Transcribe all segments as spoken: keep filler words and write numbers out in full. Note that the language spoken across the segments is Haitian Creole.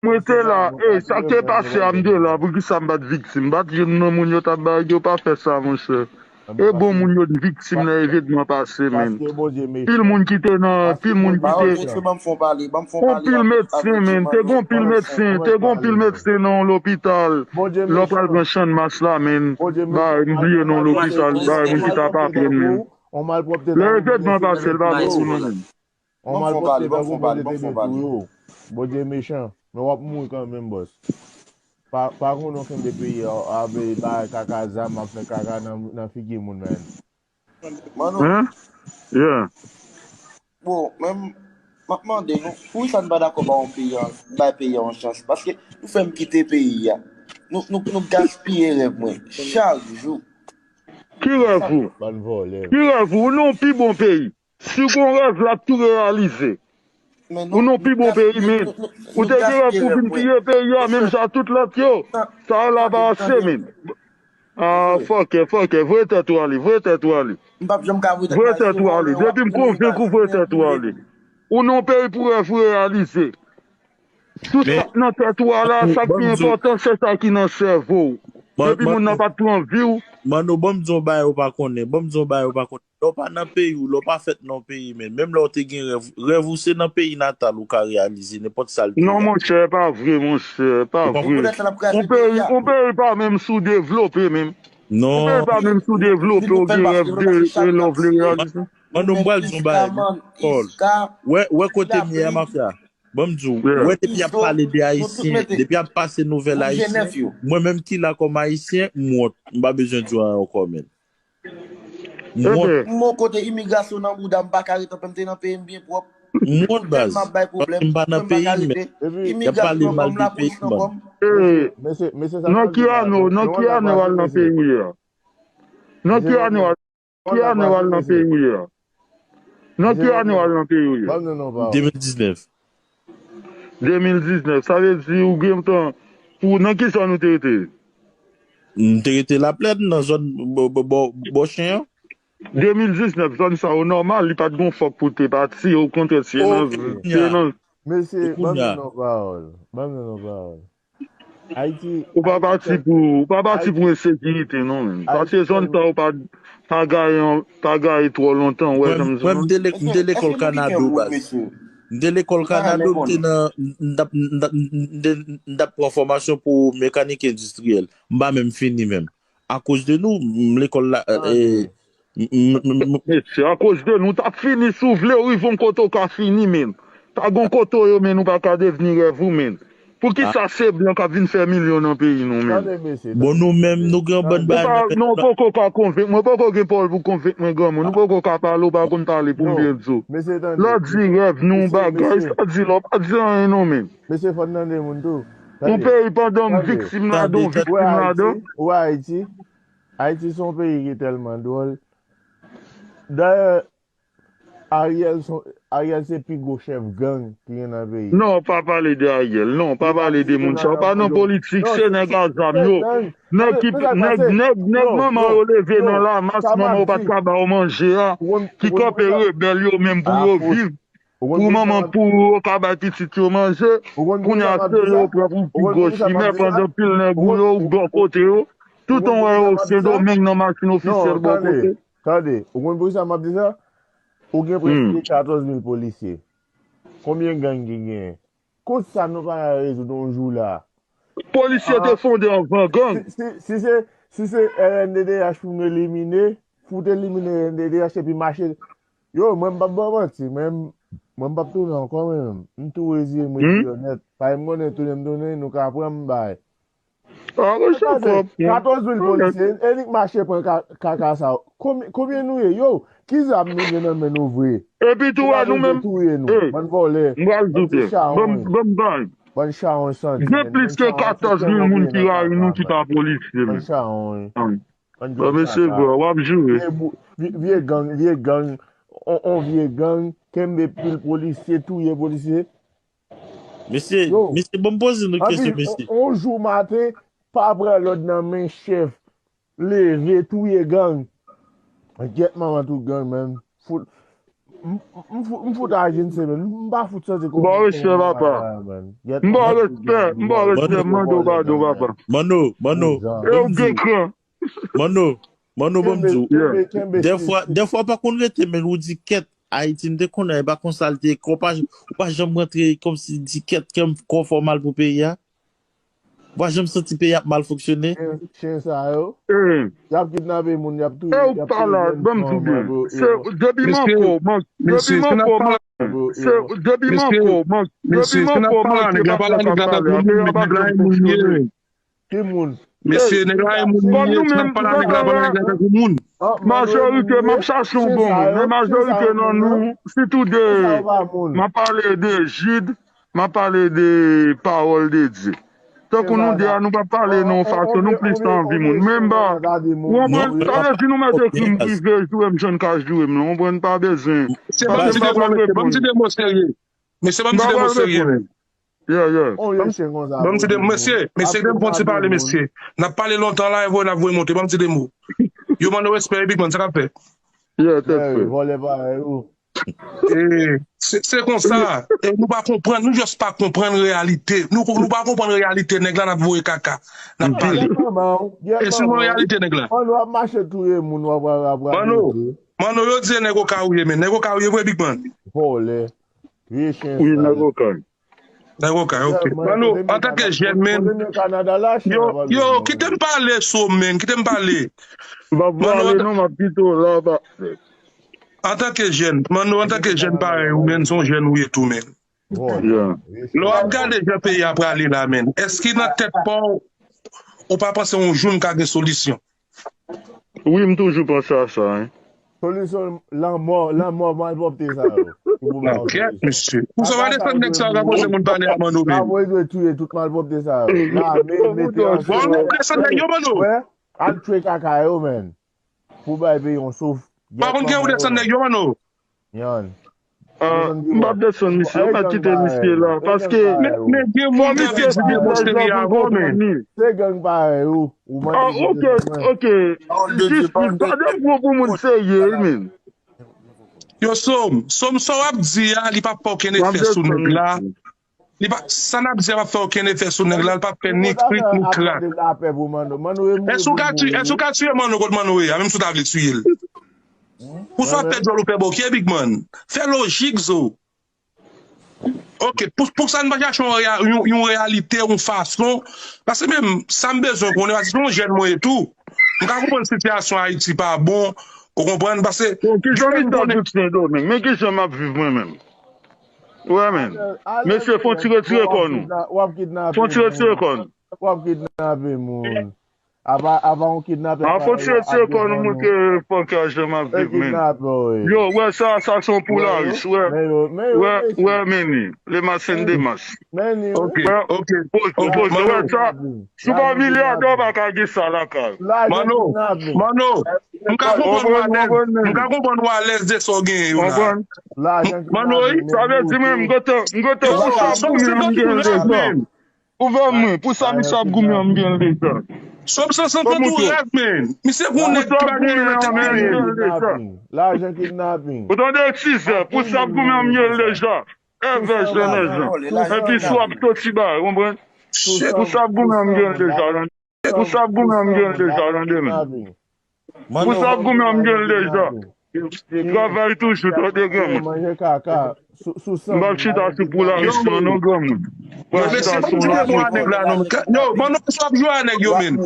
Mwen te la, e, sa k te pase a, m te la, poukisa m pa t viktim? M pa t youn nan moun yo t ap bay, yo pa fè sa, monchè. E bon moun yo t viktim lè evenman pase, menn. Pil moun ki te nan, pil moun ki te, on pil medsen, menn, te gon pil medsen, te gon pil medsen nan yon lopital. Lè w pral pran Channmas la, menn, bay, m bliye non lopital, bay, moun ki t ap aprann, menn. Lè evenman pase, l pa bon pou nou, menn. On malpwòpte tankou Bondye te vle touye w. Bondye mechan, men w ap mouri kanmenm, bòs. Pa, pa konnen w kenbe peyi a, ap bay kaka zam, ap fè kaka nan, nan figi moun, man. Mano. Hein? Yeah. Bon, men m ap mande nou, poukisa nou pa dakò ba yon peyi an, bay peyi an yon chans? Paske nou fè m kite peyi a. Nou, nou, nou gaspiye rèv mwen chak jou. Ki rèv ou? Bann vòlè. Ki rèv ou? Nou pi bon peyi. Si w gon rèv, l ap tou reyalize. Ou nan pi bon peyi, men. Ou te gen rèv pou vin piye peyi a, menm jan tout lòt yo. Sa yo la pa ase, men. Ah, fòkè, fòkè, voye tèt ou ale, voye tèt ou ale. Voye tèt ou ale. Depi m konvenk ou, voye tèt ou ale. Ou nan peyi pou rèv ou reyalize. Tout sa k nan tèt ou a la, sa k pi enpòtan, se sa ki nan sèvo w. Depi moun nan pa t pran vi w. Mano, ban m di w yon bagay ou pa konnen. Ban m di w yon bagay ou pa konnen. Lè w pa nan peyi w, lè w pa fèt nan yon peyi, men, menm lè w te gen rèv, rèv ou se nan peyi natal ou ka reyalize nenpòt sa l te ye. Non, monchè, pa vre, monchè, pa vre. On peyi, on peyi pa menm sou devlope, menm. Non. On peyi pa menm sou devlope, ou gen rèv de, de lè w vle reyalize. Mano, m pral di w yon bagay, Paul. Wè, wè kote m ye a, mafya. Ban m di w, wè depi y ap pale de Ayisyen, depi y ap pase nouvèl Ayisyen, mwen menm ki la kòm Ayisyen, m wont, m pa bezwen di w anyen ankò, men. M wont. Mwen kote imigrasyon nan bouda m, m pa ka ret anpè, m te nan peyi m byen pwòp. M wont, baz. Paske m pa nan peyi m, men. Y ap pale mal de peyi m, man. Nan ki ane, nan ki ane w al nan peyi w ye a? Nan ki ane w al Ki ane w al nan peyi w ye a? Nan ki ane w al nan peyi w ye? Ban m nan non pa w. De mil diznèf. De mil diznèf. Sa vle di ou gen tan pou, nan ki zòn ou te rete? M te rete Laplèn, nan zòn bò, bò, bò, bò chen an. De mil diznèf, zòn sa yo nòmal, li pa t gon fòk pou te pati, okontrè, se nan, se nan. Mesye, ban m nan non pa w. Ban m nan non pa w. Ayiti, ou pa pati pou, ou pa pati pou ensekirite, non, menm. Paske zòn sa yo pa, pa gaye, pa gaye twò lontan, ou wè jan m di. Mwen, m te lek-, m te lekòl Kanado, baz. M te lekòl Kanado, m te nan, m t ap, m t ap, m te, m t ap pran fòmasyon pou mekanik endistriyèl. M pa menm fini, menm. Akoz de nou, m lekòl la, e, M, m, m, m, mesye, akoz de nou, w t ap fini si w vle, w rive yon kote w ka fini, menm. Pa gon kote w ye, menm, ou pa ka devni rèv ou, menm. Poukisa se blan k ap vin fè milyon nan peyi nou, menm? Bon, nou menm, nou gen yon bann bagay nan tèt nou. Non, ou poko ka konvenk mwen, ou poko gen pawòl pou konvenk mwen, granmoun. Ou poko ka pale, ou pa konn pale pou m byen di w. Lè w di rèv nou, bagay, sa di lè w pa di anyen, non, menm. Mesye, fò n tande moun tou. Yon peyi pandan m viktim ladan, w viktim ladan. Ou Ayiti, Ayiti se yon peyi ki tèlman dwòl. Dayè, Ariel se, Ariel se pi gwo chèf gang ki gen nan peyi. Non, pa pale de Ariel, non, pa pale de moun sa yo. Pa nan politik, se nèg a zam yo. Nèg ki, nèg, nèg, nèg manman yo leve nan lamas, manman yo pa t ka ba yo manje a, ki kanpe rebèl yo menm pou yo viv. Pou manman, pou yo ka bay pitit yo manje, kounye a se yo pran pou pi gwo chimè, pandan pil nèg ou yo, ou bò kote yo. Toutan w wè yo Sendomeng nan machin ofisyèl bò kote. Tande, ou konn poukisa m ap di sa? Ou gen prèske katòz mil polisye. Konbyen gang ki genyen? Kot sa nou pa ka rezoud yon jou la? Polisye te fonde anvan gang. Si, si, si se, si se R N D D H pou nou elimine, pou te elimine R N D D H epi mache. Yo, mwen m p ap ba w manti, mwen, mwen m p ap tounen ankò, mwen menm. M tou reziye m, retire nèt. Paske m konnen tounen m tounen, nou ka pran m bay. Katòz mil polisye, e nik mache pran ka-, kaka sa. Konbyen, konbyen nou ye? Yo, ki zam nou gen nan men nou vre? Epi tou, nou menm, touye nou. Bann vòlè. M pral di w, ban m, ban m bay. Bann chawony santi. Gen plis ke katòz mil moun ki rayi nou ki pa polisye, men. Mesye, bro, w ap joure. Vye, vye gang, vye gang, on, on vye gang, kenbe pil polisye, touye polisye. Mesye, mesye, ban m poze nou kesyon, mesye. On, on jou maten, pa pran lòd nan men chèf, leve, touye gang. Gyèt manman tout gang, menm. Fout. M fout aji n semenn. M pa fout santi kòman. Ba respè papa. M ba respè, m ba respè, m mande w padon papa. Manno, Manno. E w gen kran. Manno, Manno, ban m di w. Dèfwa, dèfwa pa konn rete, men ou di kèt. Ayiti, m te konnen, e pa konsa l te ye. Kò pa, ou pa janm rantre kòmsi di kèt, kè m kò fò mal pou peyi a. Ou pa janm santi peyi ap mal fonksyone? Chen sa yo. Y ap kidnape moun, y ap touye, y ap touye jèn fanm. Depi m ankò, depi m ankò, depi m ankò, depi m ankò, depi m ankò, m ap pale, m ap pale, m ap pale. Ki moun? Mesye, nèg la e moun li ye, si n ap pale a nèg la, pale a nèg la tankou moun. Majorite, m ap chache yon bon moun, men majorite nan nou, sitou de, m ap pale de Jid, m ap pale de pawòl de Dye. Tankou nou de a, nou pa pale nan yon fason, nou plis anvi moun. Men m ba, ou konprann? Sa vle di nou mèt ekri m prive, joure m jan n ka joure m lan, ou konprann? Pa bezwen. Mesye, ban m ti de mo serye. Mesye, ban m ti de mo serye, men. Yeah, yeah. On vye chen konsa. Ban m ti de, mesye, mesye, kite m fon ti pale, mesye. N ap pale lontan la, e voye n ap voye monte. Ban m ti de mo. Yo, Manno, respè, Big Man, sa k ap fèt? Yeah, tèt frè. Vòlè parèy ou. E, se, se konsa. E nou pa konprann, nou just pa konprann reyalite. Nou, nou pa konprann reyalite nèg la, n ap voye kaka. N ap pale. E se yon reyalite nèg la. Manno ap mache touye moun, w ap, w ap, w ap. Manno, Manno, yo di nèg Okayou ye, men nèg Okayou ye vre, Big Man. Vòlè. Vye chen sal. Wi, nèg Okayou. Nèg Okayou, ok. Manno, antanke jèn, men, yo, yo, kite m pale, Som, men, kite m pale. M ap pale, non, m ap kite w la, pa. Antanke jèn, Manno, antanke jèn parèy ou, men, se yon jèn ou ye tou, men. Lè w ap gade jan peyi a prale la, men, èske nan tèt pa w, ou pa panse yon jou n ka gen solisyon? Wi, m toujou panse a sa, wi. Solisyon lanmò, lanmò malpwòpte sa yo. Nan kèt, mesye. Pou sa w pa desann nèg sa yo k ap poze moun pale a Manno, men. Sa yo dwe touye tout malpwòpte sa yo. Lame, mete ansanm. Bon, nou desann nèg yo, Manno. Al tchwe kaka yo, men. Pou bay peyi yon souf. Pa konn gen ou desann nèg yo, Manno. Yon. M p ap desann misye, m mèt kite misye la, paske fò misye fè lèj la pou l konprann li. Se gang parèy ou. Ah, ok, ok. Jis pa de gwo pou moun serye, wi, men. Yo, Som, Som, sa w ap di a, li p ap fè okenn efè sou nèg la. Li pa, sa n ap di a p ap fè okenn efè sou nèg la, li p ap fè ni krik ni krak. Èske w ka tiye, èske w ka tiye Manno kot Manno ye a, menm si w ta vle tiye l? Pou sa w ap fè djòl ou fè bòkye, Big Man. Fè lojik, zo. Ok, pou, pou sa n pa chache yon, yon, yon reyalite, yon fason. Paske menm, sa m bezwen konnen, paske se yon jèn mwen ye tou. M ka konprann sitiyasyon Ayiti pa bon, ou konprann, paske. Bon, kijan misye ap viv Sendomeng? Men kijan m ap viv mwen menm? Wè, men. Mesye, fon ti retire kò nou. Fon ti retire kò nou. W ap kidnape moun. Apa, apa yon kidnapè. Ah, fon ti retire kò nou, montre fòk a jan m ap viv, men. Yo, wè sa, sa se yon poularis, wè. Wè, wè, men li. Le masen de mas. Ok, ok. Poze, poze, wè sa. Si w pa milyadè, w pa ka gen sa lakay. Manno, Manno, m ka konprann w alèz, m ka konprann w alèz de sa w genyen yo la. Manno, wi. Sa vle di mwen, m gentan, m gentan pou sa pou mwen, m gen deja. Ouvè mwen, pou sa misye ap goumen an, m gen l deja. Sòm san san fè tou rèv, men. Misye gon nèg ki pa gen nan tèt li, men. Lajan kidnaping. Ou tande, Tizè, pou sa ap goumen an, m gen l deja. Èvè Jean Valjean. Epi si w ap soti ba, ou konprann? Pou sa ap goumen an, m gen l deja, tande. Pou sa ap goumen an, m gen l deja, tande, men. Pou sa ap goumen an, m gen l deja. Travay toujou, tande, granmoun. M p ap chita sou poularis lan, non, granmoun. M pral chita sou yon lòt kote. Yo, Manno, sa w ap jwe a nèg yo, men.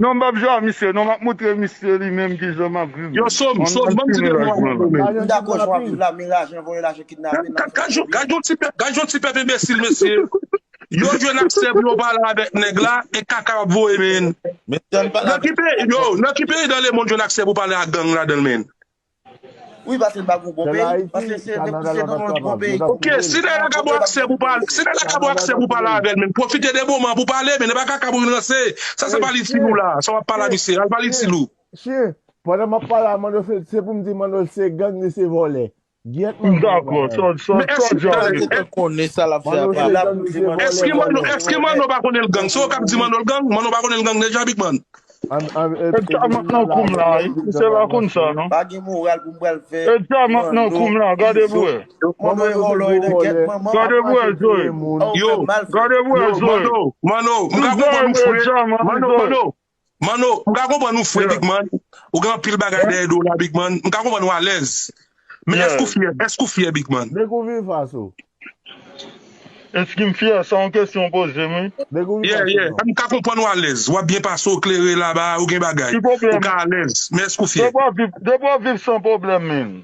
Non, m p ap jwe a misye, non, m ap montre misye li menm kijan m ap viv. Yo, Sòm, Sòm, ban m di de mo avè w, men. M dakò jan w ap viv la, men lajan, voye lajan, kidnape. Gad yon ti pèp, gad yon ti pèp enbesil, mesye. Yo jwenn aksè pou yo pale avèk nèg la, e kaka y ap voye, men. Nan ki peyi, yo, nan ki peyi dans le monde jwenn aksè pou pale ak gang ladan l, men? Wi, paske l pa gen yon bon peyi. Paske se, se nan yon bon peyi. Ok, si nèg la ka ba w aksè pou pale, si nèg la ka ba w aksè pou pale avè l, men pwofite de moman pou pale, men e pa kaka pou vin ranse. Sa se pa itil ou la, sa w ap pale a misye, al pale itil ou. Chen, pandan m ap pale a Manno, se, se pou m di Manno se gang, li se vòlè. Gyèt Manno. Dakò, sa, sa, sa, sa, konnen sa l ap fè a pa. Èske Manno, èske Manno pa konnen l gang? Se ou k ap di Manno l gang? Manno pa konnen l gang deja, Big Man? An- an- e- e- Sa ap nan koum la, wi. Se pa konn sa, non. Pa gen moral pou m pral fè. E sa ap nan koum la, gade pou wè. Manman yo vòlò yo nan kèt, manman. Gade pou wè, Zoe. Yo, gade pou wè, Zoe. Manno, Manno, m ka konprann ou, frè. Manno, Manno, Manno, m ka konprann ou, frè, Big Man. Ou gen anpil bagay dèyè do la, Big Man. M ka konprann ou alèz. Men èske ou fyè? Èske ou fyè, Big Man? Nèg ou viv faso. Èske m fyè? Sa yon kesyon w poze m, wi. Nèg ou viv faso, non. M ka konprann ou alèz. W ap byen pase, w klere laba, ou gen bagay. Ou ka alèz. Men èske ou fyè? Depi w ap viv, depi w ap viv san pwoblèm, men.